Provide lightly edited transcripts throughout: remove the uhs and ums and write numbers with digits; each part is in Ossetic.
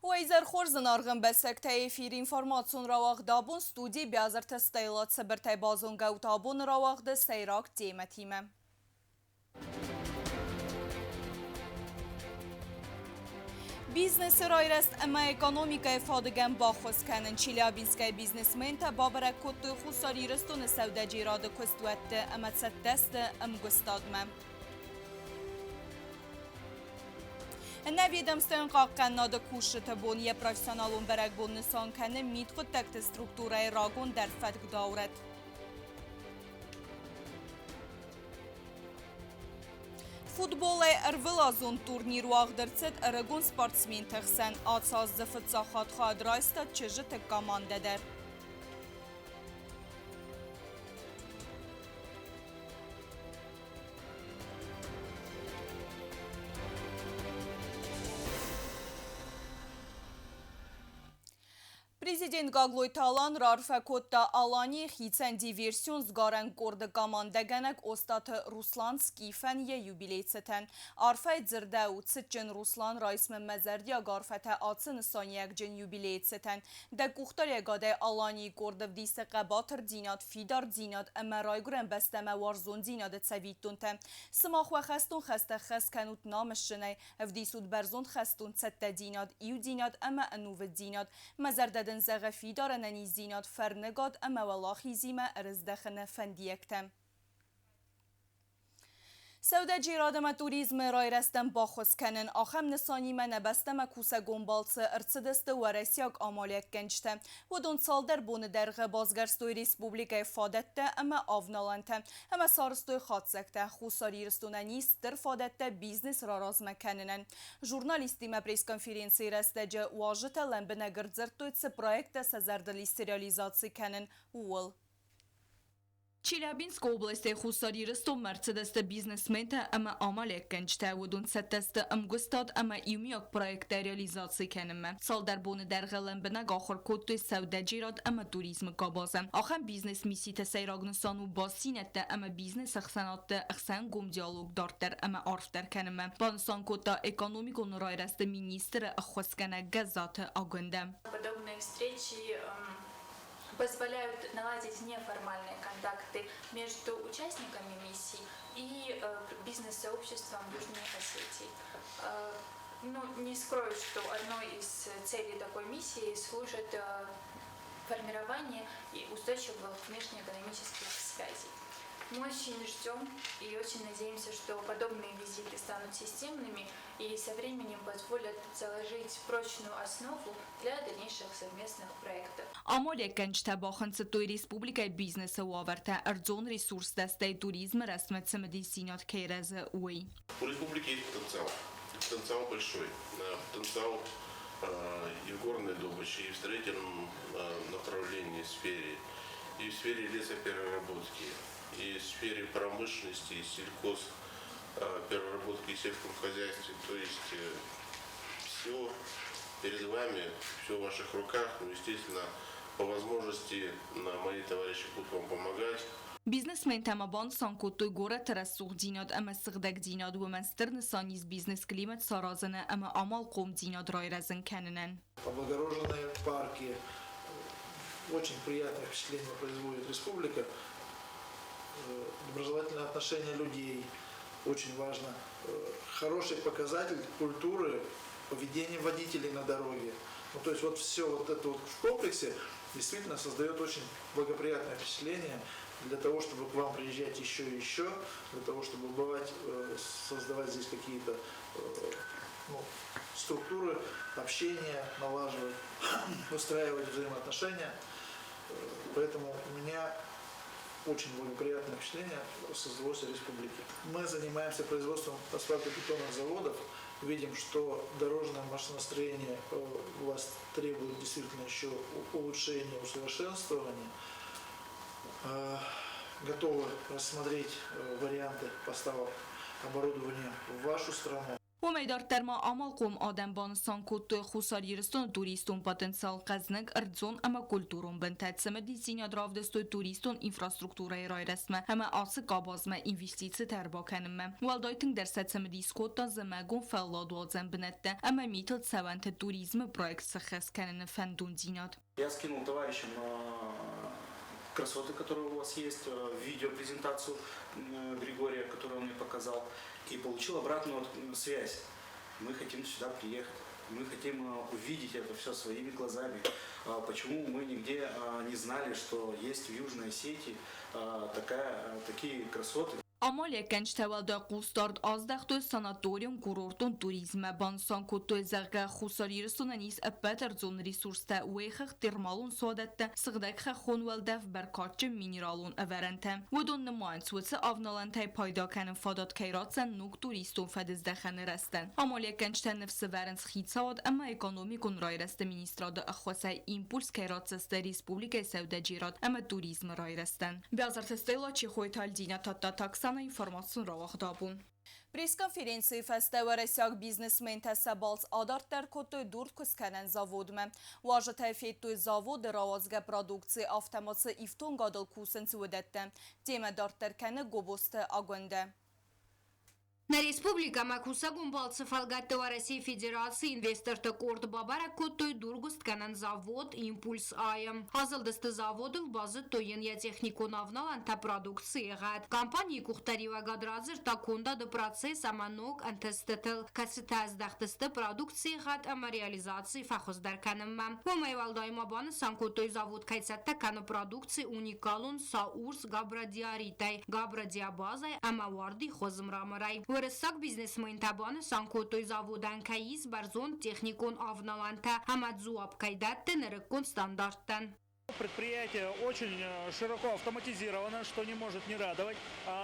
Уӕ изӕр хорз, зынаргъ ӕмбӕстӕгтӕ! Эфиры информацион рауагъд абон студийы Биазырты Стелла цыбыртӕй базонгӕ ут абоны рауагъды сӕйраг темӕтимӕ. Бизнесы райрӕзт ӕмӕ экономикӕйы фадыгӕн баххуыс кӕнын Челябинскӕйы бизнесментӕ бабӕрӕг кодтой Хуссар Ирыстоны сӕудӕджерады куыстуӕтты ӕмӕ цӕттӕ сты ӕмгуыстадмӕ. Нӕ ведомствойӕн хъахъхъӕнынады кусджыты бон йӕ профессионалон бӕрӕгбон нысан кӕны мидхъуыддӕгты структурӕйы рагондӕр фӕткдаурӕт. Футболӕй ӕрвылазон турнир уагъд ӕрцыд ӕрыгон спортсменты хсӕн. Ацы аз дзы фыццаг хатт хайад райста чызджыты командӕ дӕр. Президент Гаглойты Алан раарфӕ кодта Аланийы хицӕн диверсион сгарӕн къорды командӕгӕнӕг Остъаты Руслан Скифӕн йӕ юбилей цытӕн. Арфӕйы дзырдӕуы, цытджын Руслан, райсмӕ мӕ зӕрдиаг арфӕтӕ ацы нысаниуӕгджын юбилейы цытӕн. Дӕ къухдариӕгадӕй Аланийы къорд ӕвдисы хъӕбатырдзинад, фидардзинад ӕмӕ райгуырӕн бӕстӕмӕ уарзондзинады цӕвиттонтӕ. Сымах уӕ хӕстон хӕстӕ хӕс кӕнут намысджынӕй, ӕвдисут бӕрзонд хӕстон цӕттӕдзинад, иудзинад ӕмӕ ӕнувыддзинад. Мӕ зӕрдӕ дын зӕгъы фидар ӕнӕниздзинад, фӕрныгад ӕмӕ уӕлахизимӕ ӕрыздӕхыны фӕндиӕгтӕ. Сӕудӕджерад ӕмӕ туризмы райрӕзтӕн баххуыс кӕнын, ахӕм нысанимӕ нӕ бӕстӕмӕ кусӕгон балцы ӕрцыдысты уӕрӕсейаг амалиуӕггӕнджытӕ. Уыдон цалдӕр боны дӕргъы басгӕрстой республикӕйы фадӕттӕ ӕмӕ авналӕнтӕ ӕмӕ сарӕзтой хатдзӕгтӕ Хуссар Ирыстонӕн ис стыр фадӕттӕ бизнес раразмӕ кӕнынӕн. Журналисттимӕ пресс-конференцийы рӕстӕджы уазджытӕ лӕмбынӕг ӕрдзырдтой, цы проекттӕ сӕ зӕрдыл ис среализаци кӕнын, ууыл. Челябинскы областӕй Хуссар Ирыстонмӕ ӕрцыдысты бизнесментӕ ӕмӕ амалиуӕггӕнджытӕ. Уыдон цӕттӕ сты ӕмгуыстад ӕмӕ иумиаг проекттӕ реализаци кӕнынмӕ. Цалдӕр боны дӕргъы лӕмбынӕг ахуыр кодтой сӕудӕджерад ӕмӕ туризмы къабазы. Ахӕм бизнес-мисситы сӕйраг нысан у бастдзинӕдтӕ ӕмӕ бизнес-ӕхсӕнадты хсӕн гом диалог дарддӕр ӕмӕ арфдӕр кӕнынмӕ, банысан кодта экономикон райрӕзты министры ӕххуысгӕнӕг Гӕззаты Агуындӕ. Подобные встречи позволяют наладить неформальные контакты между участниками миссий и бизнес-сообществом Южной Осетии. Ну, не скрою, что одной из целей такой миссии служит формирование и устойчивых внешнеэкономических связей. Мы очень ждем и очень надеемся, что подобные визиты станут системными и со временем позволят заложить прочную основу для дальнейших совместных проектов. Амалиуӕггӕнджытӕ бахынцыдтой республикӕйы бизнесы уавӕртӕ, ӕрдзон ресурстӕ, стӕй туризмы рӕзтмӕ цымыдисдзинад кӕй рӕзы, уый. У республики есть потенциал. Потенциал большой. Потенциал и в горной добыче, и в строительном направлении сфере, и в сфере лесопереработки, и в сфере промышленности, и сельхоз переработки и сельском хозяйстве. То есть все перед вами, все в ваших руках. Ну, естественно, по возможности мои товарищи будут вам помогать. Бизнесментӕ ма банысан кодтой горӕты рӕсугъддзинад ӕмӕ сыгъдӕгдзинад, уымӕн стыр нысан ис бизнес-климат саразыны ӕмӕ амалхъомдзинад райрӕзын кӕнынӕн. Облагороженные парки. Очень приятное впечатление производит республика. Доброжелательное отношение людей очень важно. Хороший показатель культуры поведения водителей на дороге. Ну, то есть вот все вот это вот в комплексе действительно создает очень благоприятное впечатление для того, чтобы к вам приезжать еще и еще, для того, чтобы бывать, создавать здесь какие-то ну, структуры общения, налаживать, устраивать взаимоотношения. Поэтому у меня очень благоприятное впечатление создалось о республике. Мы занимаемся производством асфальтобетонных заводов, видим, что дорожное машиностроение у вас требует действительно еще улучшения, усовершенствования. Готовы рассмотреть варианты поставок оборудования в вашу страну. Уымӕй дарддӕр ма амалхъом адӕм банысан кодтой Хуссар Ирыстоны туристон потенциал, хъӕзныг ӕрдзон ӕмӕ культурон бынтӕ, цымыдисдзинад равдыстой туристон инфраструктурӕйы райрӕзтмӕ ӕмӕ ацы къабазмӕ инвестицитӕ ӕрбакӕнынмӕ. Уӕлдай тынгдӕр сӕ цымыдис кодта зымӕгон фӕлладуадзӕн бынӕттӕ ӕмӕ митыл цӕуӕнты туризмы проект сыххӕст кӕныны фӕндондзинад. Я скинул товарищам красоты, которые у вас есть, видеопрезентацию Григория, которую он мне показал, и получил обратную связь. Мы хотим сюда приехать, мы хотим увидеть это все своими глазами. Почему мы нигде не знали, что есть в Южной Осетии такие красоты? Амалиуӕггӕнджытӕ уӕлдай хъусдард аздӕхтой санаторион-курортон туризммӕ, банысан кодтой, зӕгъгӕ, Хуссар Ирыстонӕн ис ӕппӕт ӕрдзон ресурстӕ, уӕйхыгъд термалон суадӕттӕ, сыгъдӕг хӕххон уӕлдӕф, бӕркадджын минералон ӕвӕрӕнтӕ. Уыдон нымайынц, уыцы авналӕнтӕй пайда кӕнын фадат кӕй ратдзӕн ног туристон фӕдыздӕхӕны рӕзтӕн. Амалиуӕггӕнджытӕ ныфс ӕвӕрынц хицауад ӕмӕ экономикон райрӕзты министрады ӕххуысӕй импульс кӕй ратдзысты республикӕйы сӕудӕджерад ӕмӕ туризмы райрӕзтӕн. Бязырты Стелла, Чехойты Альдина, Тадтаты Оксана информацион рауагъд абон. Пресс-конференцийы фӕстӕ уӕрӕсейаг бизнесментӕ сӕ балц адарддӕр кодтой дуркуысткӕнӕн заводмӕ. Уазджытӕ федтой заводы рауадзгӕ продукци, афтӕ ма цы ифтонгадыл кусынц, уыдӕттӕ. Темӕ дарддӕр кӕны Гобозты Агуындӕ. Нӕ республикӕмӕ кусӕгон балцы фӕлгӕтты Уӕрӕсейы Федерацийы инвесторты къорд бабӕрӕг кодтой дургуыстгӕнӕн завод «Импульс-А»-йы. Азылдысты заводыл, базыдтой йын йӕ техникон авналӕнтӕ, продукцийы гъӕд. Компанийы къухдариуӕгад радзырдта кондады процесс ӕмӕ ног ӕнтыстытыл, кӕцытӕ здӕхтысты продукцийы гъӕд ӕмӕ реализаци фӕхуыздӕр кӕнынмӕ. Уымӕй уӕлдай ма банысан кодтой, завод кӕй цӕттӕ кӕны продукци уникалон сау-урс габродиаритӕй, габродиабазӕй ӕмӕ уарди хуыз мраморӕй. Уырыссаг бизнесментӕ банысан кодтой, заводӕн кӕй ис бӕрзонд техникон авналӕнтӕ ӕмӕ дзуапп кӕй дӕтты нырыккон стандарттӕн. Предприятие очень широко автоматизировано, что не может не радовать.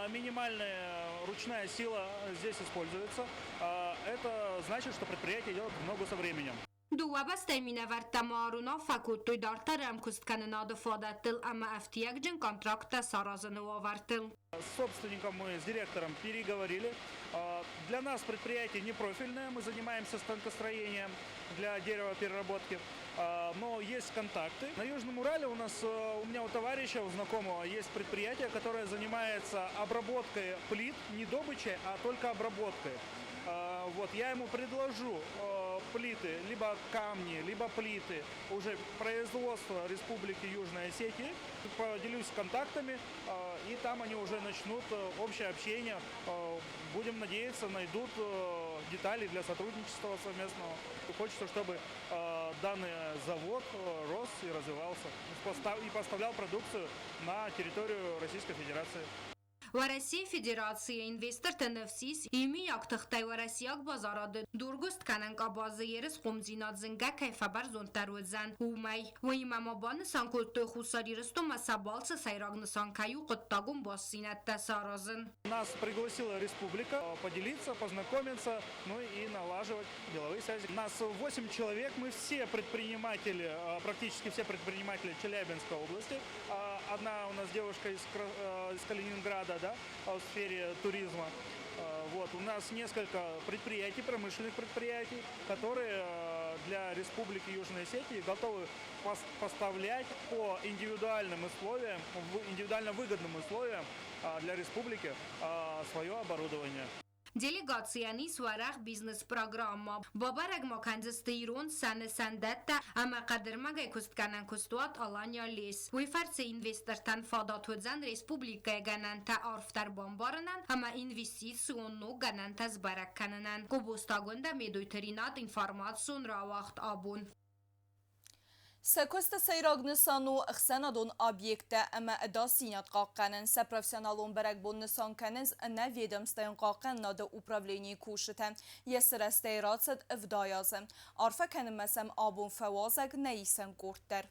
Минимальная ручная сила здесь используется. Это значит, что предприятие идет в ногу со временем. Дыууӕ бӕстӕйы минӕвӕрттӕ ма ӕруынаффӕ кодтой дарддӕр ӕмкуысткӕнынады фадӕттыл ӕмӕ ӕфтиагджын контракттӕ саразыны уавӕртыл. С собственником мы, с директором переговорили. Для нас предприятие не профильное, мы занимаемся станкостроением для деревопереработки, но есть контакты. На Южном Урале у нас, у меня у товарища, у знакомого, есть предприятие, которое занимается обработкой плит, не добычей, а только обработкой. Вот, я ему предложу плиты, либо камни, либо плиты уже производства Республики Южная Осетия. Поделюсь контактами, и там они уже начнут общее общение. Будем надеяться, найдут детали для сотрудничества совместного. Хочется, чтобы данный завод рос и развивался и поставлял продукцию на территорию Российской Федерации. Уӕрӕсейы Федерацийы инвестортӕ ныфс ис, иумиаг тыхтӕй уӕрӕсейаг базарады дургуыстгӕнӕн къабазы ерысхъомдзинад зынгӕ кӕй фӕбӕрзонддӕр уыдзӕн, уымӕй. Уыимӕ ма банысан кодтой, Хуссар Ирыстонмӕ сӕ балцы сӕйраг нысан кӕй у хъуыддагон бастдзинӕдтӕ саразын. Нас пригласила республика поделиться, познакомиться, ну и налаживать деловые связи. Нас 8 человек, мы все предприниматели, практически все предприниматели Челябинской области. Одна у нас девушка из Калининграда, да, в сфере туризма. Вот, у нас несколько предприятий, промышленных предприятий, которые для Республики Южная Осетия готовы поставлять по индивидуальным условиям, индивидуально выгодным условиям для республики свое оборудование. Делегацийӕн ис уӕрӕх бизнес-программӕ. Бабӕрӕг ма кӕндзысты ирон сӕны сӕндӕттӕ ӕмӕ хъӕдырмӕгӕй куыстгӕнӕн куыстуат Алания Лес. Уый фӕрцы инвестортӕн фадат уыдзӕн республикӕйы гӕнӕнтӕ арфдӕр бамбарынӕн ӕмӕ инвестицион ног гӕнӕнтӕ сбӕрӕг кӕнынӕн. Гобозты Агуындӕ, Медойты Ринат, информацион рауагъд абон. Сӕ куысты сӕйраг нысан у ӕхсӕнадон объекттӕ ӕмӕ ӕдасдзинад хъахъхъӕнын. Сӕ профессионалон бӕрӕгбон нысан кӕнынц ӕнӕведомствӕйон хъахъхъӕнынады управленийы кусджытӕ. Йӕ сырӕзтӕй рацыд 70 азы. Арфӕ кӕнынмӕ сӕм абон фӕуазӕг нӕ исӕн къорд дӕр.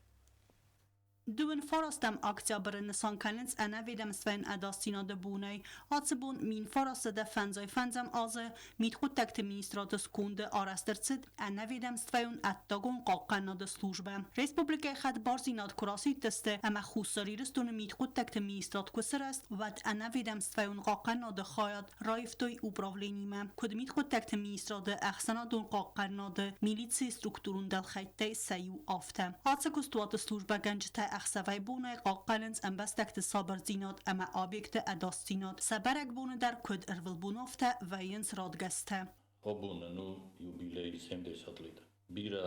29 октябры нысан кӕнынц ӕнӕведомствӕйон ӕдасдзинады бонӕй. Ацы бон 1955 азы Мидхъуыддӕгты министрады сконды арӕзт ӕрцыд ӕнӕведомствӕйон ӕддагон хъахъхъӕнынады службӕ. Республикӕйы хӕдбардзинад куы расидтысты ӕмӕ Хуссар Ирыстоны Мидхъуыддӕгты министрад куы сырӕзт, уӕд ӕнӕведомствӕйон хъахъхъӕнынады хайад раивтой управленимӕ, куыд Мидхъуыддӕгты министрады ӕхсӕнадон хъахъхъӕнынады милицийы структурон дӕлхӕйттӕй сӕ иу, афтӕ. Ацы куыстуаты службӕгӕнджытӕ ӕхсӕвӕй-бонӕй хъахъхъӕнынц ӕмбӕстӕгты сабырдзинад ӕмӕ объекты ӕдасдзинад. Сӕ бӕрӕгбоны дӕр куыд ӕрвылбон, афтӕ вӕййынц радгӕстӕ. Абон нын у юбилей 70 лет. Бирӕ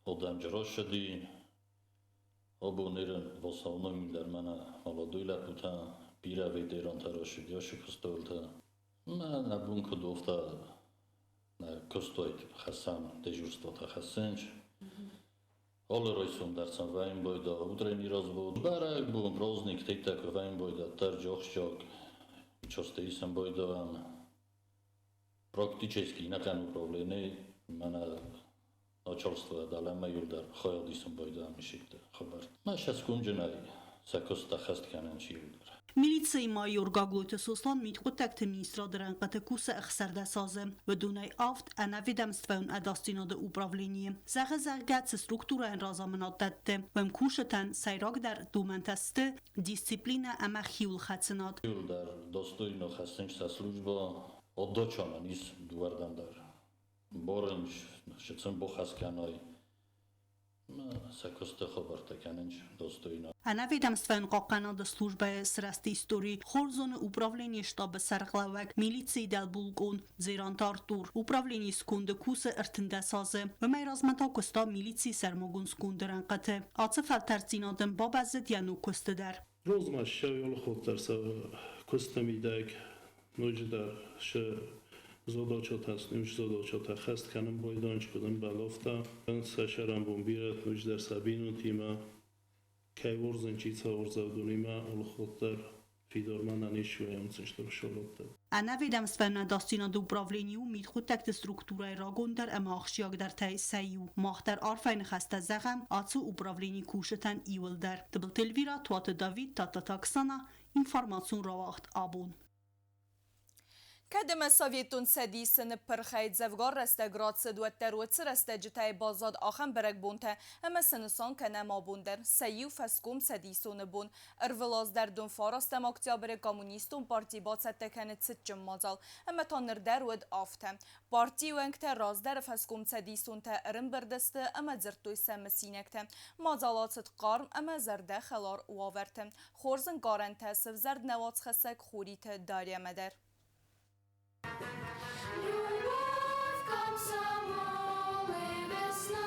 адӕмджы рӕсыди. Абон ирын в основном дӕр мӕнӕ молодой лӕппутӕ, бирӕ ветерантӕ рӕсыди ацы куыстуӕлтӕ. Мӕ нӕ бон куыд у, афтӕ нӕ куыстуайт хӕссӕм, дежурствотӕ хӕссынч. Алы райсом дӕр сӕм вӕййын байдаа утренний развод. Бӕрӕгбон, праздник теттӕ куы вӕййын байдаа, дӕр ахсджиаг часто исӕн байдаам. Практически ӕнӕхъӕн управлени мӕнӕ начальство дӕлӕмӕ иуылдӕр хайад исын байдаам исикты хабар. Мӕ сӕсгомджынӕй сӕ куыст ӕххӕст кӕнынц иуылдӕр. Милицийы майор Гаглойты Сослан мидхъуыддӕгты министрады рӕнхъыты кусы 16 азы. Уыдонӕй авд ӕнӕведомствӕйон ӕдасдзинады управленийы. Зӕгъы, зӕгъгӕ, цы структурӕйӕн разамынад дӕтты, уым кусджытӕн сӕйрагдӕр домӕнтӕ сты дисциплинӕ ӕмӕ хиуылхӕцынад. Иуылдӕр достойно хӕссынц сӕ службӕ, отдача ис дыууӕрдӕм дӕр. Барынч, сын бахӕс кӕнай, сӕ куысты хабӕрттӕ кӕнынц достойно. Ӕнӕведомствӕйон хъахъхъӕнады службӕйы сырӕзты истори хорз зоны управленийы штабы сӕргълӕууӕг, милицийы дӕлбулкъон Дзеранты Артур. Управленийы сконды кусы 13 азы. Уымӕй размӕ та куыста милицийы сӕрмагонд сконды рӕнхъыты. Ацы фӕлтӕрддзинад ын бабӕззыд йӕ ног куысты дӕр. Розмӕ ссӕуы сӕ куысты мидӕг ноджыдӕр сӕ задачатӕ, задачатӕ хӕст кӕнын байдайынц, куыд ӕмбӕлы, сӕ сӕрӕнбон бирӕ ноджыдӕр сӕ бинонтимӕ, кӕй уарзын, чи цӕ уарза, уыдонимӕ алыхатт дӕр фидар мӕнӕн ис уӕйӕмдзысты сывӕллӕттӕ. Ӕнӕведомствӕйон ӕдасдзинады управлени у мидхъуыддӕгты структурӕйы рагондӕр ӕмӕ ахсджиагдӕртӕй сӕ иу. Мах дӕр арфӕйы ныхӕстӕ зӕгъӕм ацы управленийы кусджытӕн иуылдӕр. Тыбылты Эльвира, Туаты Давид, Тадтаты Оксана, информацион рауагъд «Абон». Кӕд ӕмӕ Советон Цӕдисы ныппырхӕй дзӕвгар рӕстӕг рацыд, уӕддӕр уыцы рӕстӕджытӕй баззад ахӕм бӕрӕгбонтӕ, ӕмӕ цы нысан кӕнӕм абон дӕр. Сӕ иу фӕскомцӕдисоны бон. Ӕрвылаз дӕр 29 октябры Коммунистон парти бацӕттӕ кӕны цытджын мадзал. Ӕмӕ та ныр дӕр уыд афтӕ. Партийы уӕнгтӕ, раздӕры фӕскомцӕдисонтӕ ӕрӕмбырд сты ӕмӕ дзырдтой сӕ мысинӕгтӕ. Мадзал ацыд хъарм ӕмӕ зӕрдӕхӕлар уавӕрты. Хорз ӕнкъарӕнтӕ сывзӕрд нӕ уацхӕссӕг Хуриты Дарьямӕ дӕр. Любовь, комсомол и весна.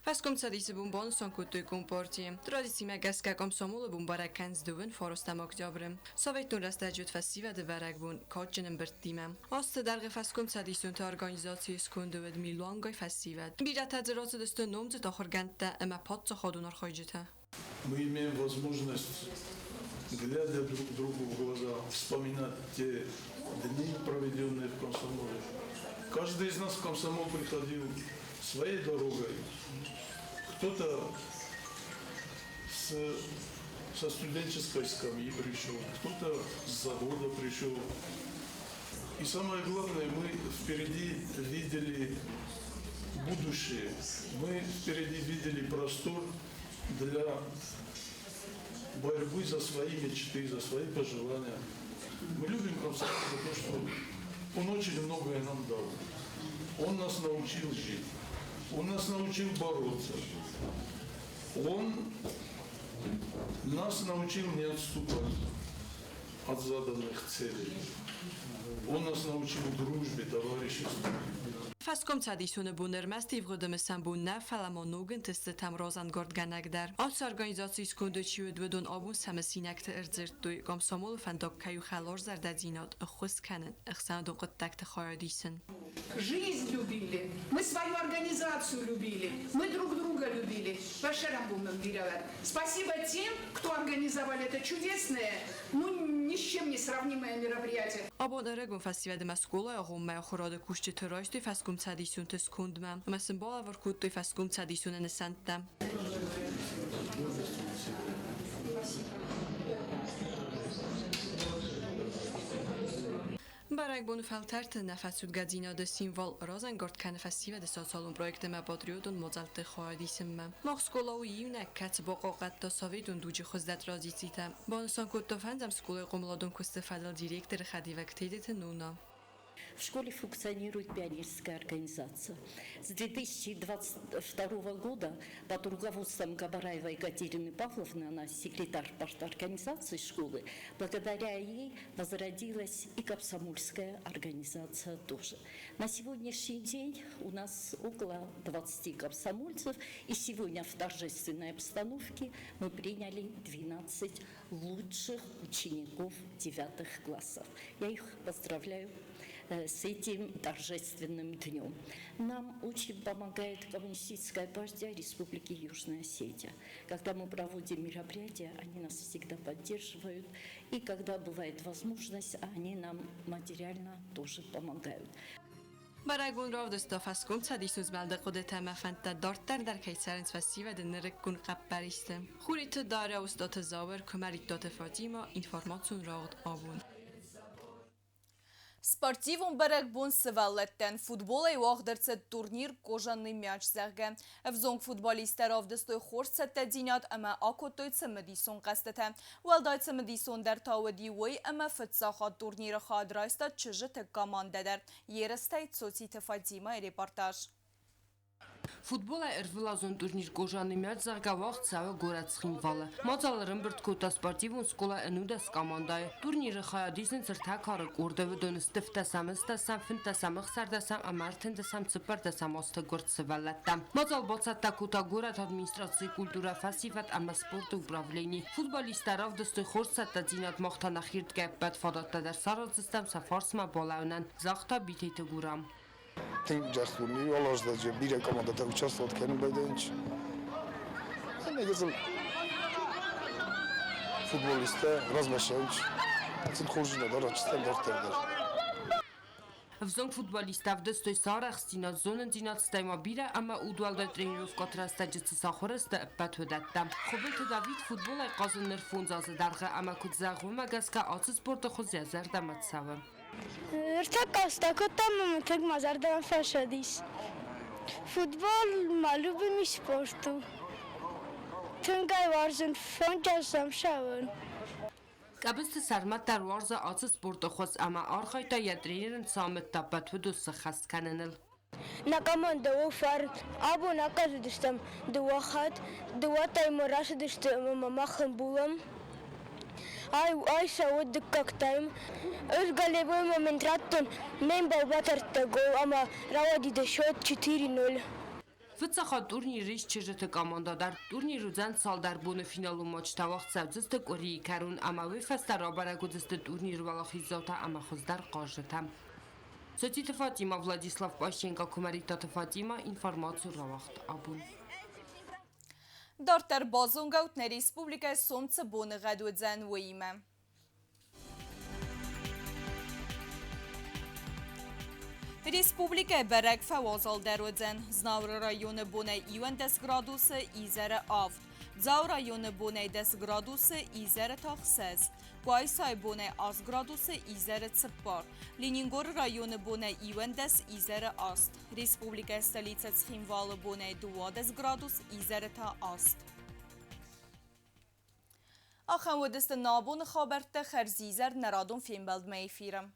Фӕскомцӕдисы бон банысан кодтой Компартийы. Традицимӕ гӕсгӕ комсомолы бон бӕрӕг кӕнынц 29 октябры. Советон рӕстӕджы уыд фӕсивӕды бӕрӕгбон кадджын ӕмбырдтимӕ. Азты дӕргъы фӕскомцӕдисонты организацийы сконды уыд милуангай фӕсивӕд. Бирӕтӕ дзы рацыдысты номдзыд ахуыргӕндтӕ ӕмӕ паддзахадон архайджытӕ. Мы имеем возможность, глядя друг другу в глаза, вспоминать те дни, проведенные в комсомоле. Каждый из нас в комсомол приходил своей дорогой. Кто-то со студенческой скамьи пришел, кто-то с завода пришел. И самое главное, мы впереди видели будущее. Мы впереди видели простор для борьбы за свои мечты, за свои пожелания. Мы любим комсомол за то, что он очень многое нам дал. Он нас научил жить. Он нас научил бороться. Он нас научил не отступать от заданных целей. Он нас научил дружбе, товариществу. Фӕскомцӕдисоны бон ӕрмӕст ивгъуыды мысӕн бон нӕ, фӕлӕ ма ног ӕнтыстытӕм разӕнгардгӕнӕг дӕр. Ацы организацийы сконды чи уыд, уыдон абон сӕ мысинӕгты ӕрдзырдтой, комсомолы фӕндаг кӕй у хӕларзӕрдӕдзинад, ӕххуыс кӕнын, ӕхсӕнадон хъуыддӕгты хайад исын. Жизнь любили, мы свою организацию любили, мы друг друга любили. Спасибо тем, кто организовали это чудесное, ну, ни с чем не сравнимое мероприятие. Абон ӕрыгон фӕсивӕд ӕмӕ скъолайы агъоммӕ ахуырады кусджыты райстой фӕскомцӕдисонты скондмӕ ӕмӕ сын балӕвар кодтой фӕскомцӕдисоны нысӕнттӕ. Бӕрӕгбоны фӕлтӕрты нӕфӕцудгӕдзинады символ разӕнгард кӕны фӕсивӕды социалон проекттӕ ӕмӕ патриотон мадзӕлтты хайад исынмӕ. Мах скъола у иунӕг, кӕцы бахъахъхъӕдта советон дуджы хуыздӕр традицитӕ, банысан кодта фӕндзӕм скъолайы хъомыладон куысты фӕдыл директоры хӕдивӕг Тедеты Нона. В школе функционирует пионерская организация. С 2022 года под руководством Габараевой Екатерины Павловны, она секретарь парторганизации школы, благодаря ей возродилась и комсомольская организация тоже. На сегодняшний день у нас около 20 комсомольцев, и сегодня в торжественной обстановке мы приняли 12 лучших учеников девятых классов. Я их поздравляю с этим торжественным днем. Нам очень помогает Коммунистическая партия Республики Южная Осетия. Когда мы проводим мероприятия, они нас всегда поддерживают. И когда бывает возможность, они нам материально тоже помогают. Бӕрӕгбон равдыста фӕскомцӕдисон змӕлды хъуыдытӕ ӕмӕ фӕндтӕ дарддӕр дӕр кӕй цӕрынц фӕсивӕды нырыккон хъӕппӕристы. Хуриты Дарья, Остъаты Зауыр, Куымӕридтаты Фатимӕ, информацион рауагъд абон. Спортивон бӕрӕгбон сывӕллӕттӕн футболӕй уагъд ӕрцыд турнир «Кожаный мяч», зӕгъгӕ. Ӕвзонг футболисттӕ равдыстой хорз цӕттӕдзинад ӕмӕ акодтой цымыдисон хъӕзтытӕ. Уӕлдай цымыдисондӕр та уыди уый, ӕмӕ фыццаг хатт турниры хайад райста чызджыты командӕ дӕр. Ерыстӕй Цоциты Фатимӕйы репортаж. Футболӕй ӕрвылазон турнир «Кожаный мяч», зӕгъгӕ, уагъд цӕуы горӕт Цхинвалы. Мадзал ӕрӕмбырд кодта спортивон скъола ӕнудӕс командӕйы. Турниры хайад исынц ӕртӕ кары къорды, уыдон сты фдӕсӕм, ӕстдӕсӕм, фынддӕсӕм, ӕхсӕрдӕсӕм ӕмӕ ӕртындӕсӕм, цыппӕрдӕсӕм азты гуырд сывӕллӕттӕ. Мадзал бацӕттӕ кодта горӕты администрацийы культурӕ, фӕсивӕд ӕмӕ спорты управлени. Футболисттӕ равдыстой хорз цӕттӕдзинад, мах та нӕхирдгӕ ӕппӕт фадӕттӕ дӕр сараздзыстӕм сӕ фарсмӕ балӕуынӕн, загъта Битеты Гурам. Тынг джахт турнир алаздӕджы бирӕ командӕтӕ участвовать кӕнын байдайынц. Ӕмӕ гыццыл футболисттӕ размӕ цӕуынц. Сын хорздзинад аразджытӕн дарддӕр дӕр. Ӕвзонг футболисттӕ ӕвдыстой сӕ арӕхстдзинад, зонындзинад, стӕй ма бирӕ ӕмӕ удуӕлдай тренировкӕты рӕстӕджы цы сахуыр сты, ӕппӕт уыдӕттӕ. Хуыбылты Давид футболӕй хъазы ныр фондз азы дӕргъы ӕмӕ куыд зӕгъы, уымӕ гӕсгӕ ацы спорты хуыз йӕ зӕрдӕмӕ цӕуы. Ӕртӕккӕ кодтам ӕмӕ тынг мӕ зӕрдӕмӕ фӕсадис. Футбол мӕ любимый спорт у. Тынг ӕй уарзын, фондзӕсӕм цӕуын. Къӕбысты Сӕрмӕт дӕр уарзы ацы спорты хуыз ӕмӕ архайдта йӕ тренер ын цы амыдта, ӕппӕт уыдон сӕххӕст кӕныныл. Нӕ командӕ у фарн. Абон ахъазыдыстӕм дыууӕ хатт. Дыууӕ таймы рацыдысты ӕмӕ мах ӕмбулӕм. Ай, ай цӕуы дыккаг тайм. Ӕз голевой момент радтон, ме мбал батардта гол ӕмӕ рауади счет 4-0. Фыццаг хатт турниры ис чызджыты командӕ дӕр. Турнир уыдзӕн цалдӕр боны финалон матчтӕ уагъд цӕудзысты къуырийы кӕрон ӕмӕ уый фӕстӕ рабӕрӕг уыдзысты турниры уӕлахиздзаутӕ ӕмӕ хуыздӕр хъазджытӕ. Цоциты Фатимӕ, Владислав Пащенко, Куымӕридтаты Фатимӕ, информацион рауагъд абон. Дарддӕр базонгӕут нӕ республикӕйы сом цы боныгъӕд уыдзӕн, уыимӕ. Республикӕйы бӕрӕг фӕуазалдӕр уыдзӕн. Знауыры районы бонӕй 11 градусы, изӕры авд. Дзауы районы бонӕй 10 градусы, изӕры та хсӕз. Къуайсайы бонӕй 8 градусы, изӕры цыппар. Ленингоры районы бонӕй 11, изӕры аст. Республикӕйы столицӕ Цхинвалы бонӕй 12 градус, изӕры та аст. Ахӕм уыдысты нӕ абоны хабӕрттӕ хӕрзизӕр нӕ радон фембӕлдмӕ эфиры.